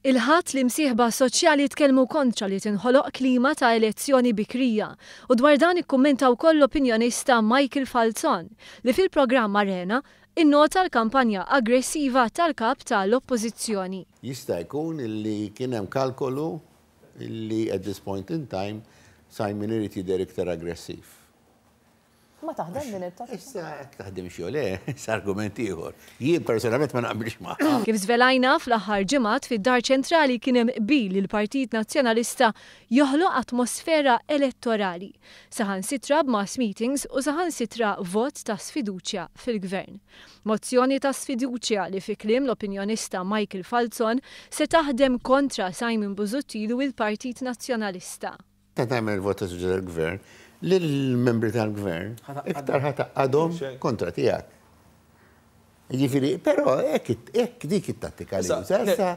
Il-Ħadd l-imsieħba soċjali tkellmu kontra li tinħoloq klima ta' elezzjoni bikrija u dwar dan ikkummenta wkoll l-opinjonista Michael Falzon li fil-programm Arena innota l-kampanja aggressiva tal-Kap ta' l-Oppożizzjoni. Jista' jkun li kien hemm kalkolu li at this point in time Simon irid jidher iktar aggressiv. Ma taħdem din it-tattika. Issa jekk taħdimx jew le, issa argument ieħor. Jien personalment ma naqbilx magħha. Kif żvelajna fl-aħħar ġimgħat fid-Dar Ċentrali kien hemm qbil li l-Partit Nazzjonalista joħloq atmosfera elettorali, saħansitra b'mass meetings u saħansitra vot ta' sfiduċja fil-Gvern. Mozzjoni ta' sfiduċja li fi kliem l-opinjonista Michael Falzon se taħdem kontra Simon Busuttil u l-Partit Nazzjonalista. Meta tagħmel il-vot ta' sfiduċja tal-Gvern, lill-membri tal-Gvern iktar ħa tgħaqqadhom kontra tiegħek. Jiġifieri, però hekk hekk dik it-tattika li uża. Issa